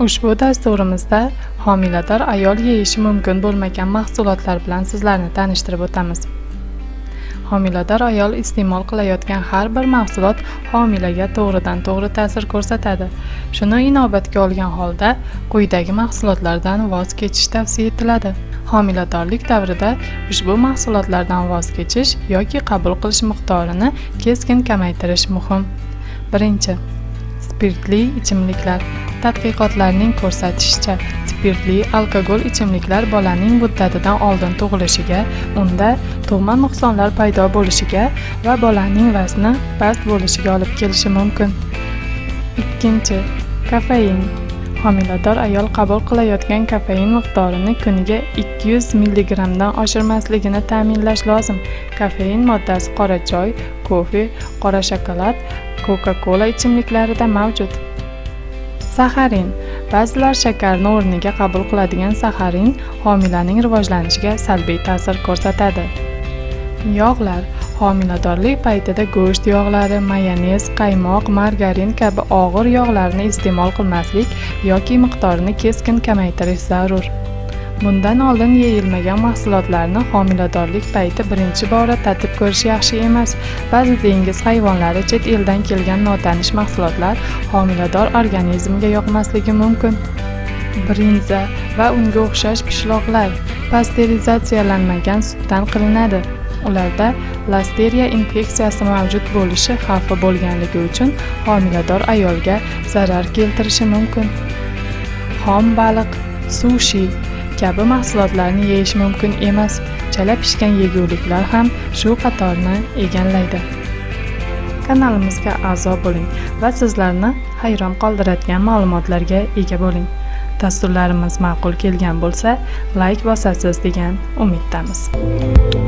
Ushbu dasturimizda homilador ayol yeyishi mumkin bo'lmagan mahsulotlar bilan sizlarni tanishtirib o'tamiz. Homilador ayol iste'mol qilayotgan har bir mahsulot homilaga to'g'ridan-to'g'ri ta'sir ko'rsatadi. Shuni inobatga olgan holda quyidagi mahsulotlardan voz kechish tavsiya etiladi. Homiladorlik davrida ushbu mahsulotlardan voz kechish yoki qabul qilish miqdorini keskin kamaytirish muhim. Birinchi, spirtli ichimliklar. Tadqiqotlarning ko'rsatishicha, spirtli alkogol ichimliklar bolaning muddatidan oldin tug'ilishiga, unda tug'ma nuqsonlar paydo bo'lishiga va bolaning vazni past bo'lishiga olib kelishi mumkin. Ikkinchi, kofein. Homilador ayol qabul qilayotgan kofein miqdorini kuniga 200 milligramdan oshirmasligini ta'minlash lozim. Kofein moddasi qora choy, kofe, qora shokolad, Coca-Cola ichimliklarida mavjud. Saxarin. Ba'zilar shakarni o'rniga qabul qiladigan saxarin homilaning rivojlanishiga salbiy ta'sir ko'rsatadi. Yog'lar. Homiladorlik paytida go'sht yog'lari, mayonez, qaymoq, margarin kabi og'ir yog'larni iste'mol qilmaslik yoki miqdorini keskin kamaytirish zarur. Bundan oldin yeyilmagan mahsulotlarni homiladorlik payti birinchi bora tatib ko'rish yaxshi emas. Ba'zi dengiz hayvonlari, chet eldan kelgan notanish mahsulotlar homilador organizmga yoqmasligi mumkin. Brinza va unga o'xshash pishloqlar pasterizatsiyalanmagan sutdan qilinadi. Ularda lasteriya infeksiyasi mavjud bo'lishi xavfi bo'lganligi uchun homilador ayolga zarar keltirishi mumkin. Xom baliq, sushi kabi mahsulotlarni yeyish mumkin emas. Chala pishgan yeguliklar ham shu qatorni egallaydi. Kanalimizga a'zo bo'ling va sizlarni hayron qoldiradigan ma'lumotlarga ega bo'ling. Dasturlarimiz ma'qul kelgan bo'lsa, layk bosasiz degan umiddamiz.